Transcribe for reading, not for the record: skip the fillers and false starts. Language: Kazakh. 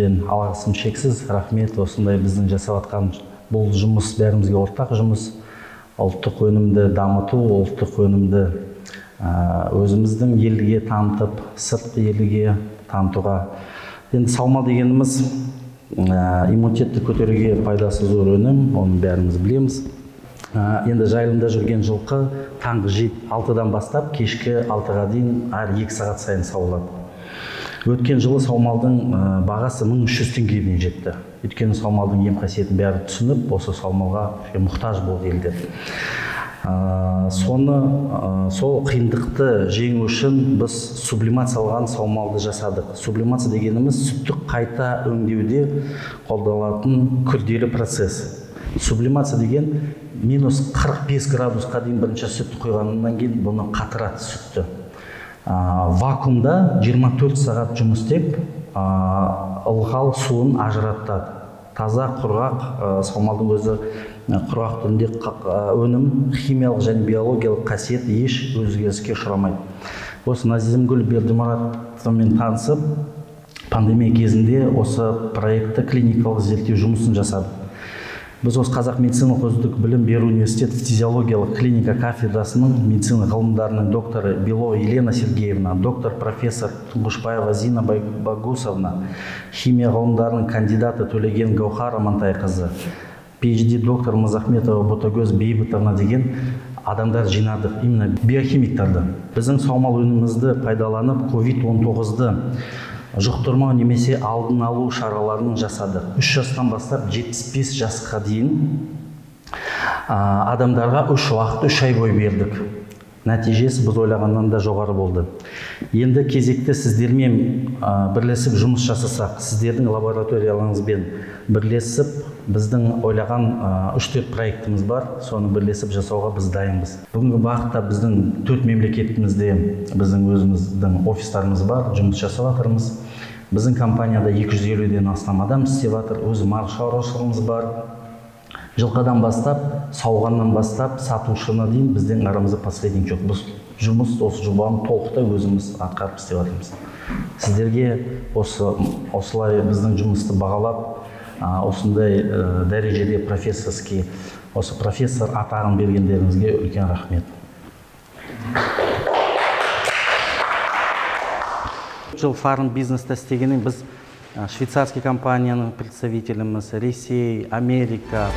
Біріншіден, алғысым шексіз, рахмет. Осындай біздің жасап жатқан бұл жұмыс бәрімізге ортақ жұмыс. Ұлттық өнімді дамыту, ұлттық өнімді өзіміздің елге танытып, сыртқы елге танытуға. Енді саумал дегеніміз иммунитетті көтеруге пайдасы зор өнім, оны бәріміз білеміз. Енді жайылымда жүрген жылқы таңғы 6-дан бастап кешкі 6-ға дейін әр 2 сағат сайын сауылады. Өткен жылы саумалдың бағасы 1300 теңгеге дейін жетті. Өйткені саумалдың ем қасиетін бәрі түсініп, осы саумалға мұқтаж болды елдер. Сол қиындықты жеңу үшін біз сублимациялаған саумалды жасадық. Сублимация дегеніміз сүтті қайта өңдеуде қолданылатын күрделі процесс. Сублимация деген минус 45 градусқа дейін бірінші сүтті құйғаннан кейін бұны қатырады сүтті. Вакуумда 24 сағат жұмыс істеп, ылғал суын ажыратады. Таза құрғақ саумалдың өзі құрғақ түрінде өнім химиялық және биологиялық қасиет еш өзгеріске ұшырамайды. Осы Назимгүл Бердімұратовнамен танысып, пандемия кезінде осы проектті клиникалық зерттеу жұмысын жасадық. Біз осы Қазақ медициналық үздік білім беру университеті фтизиологиялық клиника кафедрасының медицина ғылымдарының докторы Белова Елена Сергеевна, доктор профессор Тұңғышбаева Зина Багусовна, химия ғылымдарының кандидаты Төлеген Гаухар Амантайқызы, PhD доктор Мырзахметова Ботагөз Бейбітовна деген адамдар жинадық, именно биохимиктарды. Біздің саумал өнімімізді пайдаланып COVID-19-ды жұқтырмау немесе алдын алу шараларын жасадық. 3 жастан бастап 75 жасқа дейін адамдарға 3 уақыт 3 ай бойы бердік. Нәтижесі біз ойлағаннан да жоғары болды. Енді кезекті сіздермен бірлесіп жұмыс жасасақ, сіздердің лабораторияларыңызбен бірлесіп, біздің ойлаған 3-4 проектіміз бар, соны бірлесіп жасауға біз дайынбыз. Бүгінгі бағытта біздің 4 мемлекетімізде біздің өзіміздің офистарымыз бар, жұмыс жасап жатырмыз. Біздің компанияда 250-ден астам адам істеп жатыр, өз мал шаруашылығымыз бар. Жылқыдан бастап, сауғаннан бастап, сатушыны дейін біздің арамызда посредник жоқ. Біз жұмыс, осы жобаны толықтай өзіміз атқарып істеп жатырмыз. Сіздерге осылай біздің жұмысты бағалап, осындай дәрежеде профессорский, осы профессор атағын бергендеріңізге үлкен рахмет. Жыл фарм бизнесте істегеннен біз швейцарский компанияның представителіміз, Ресей, Америка.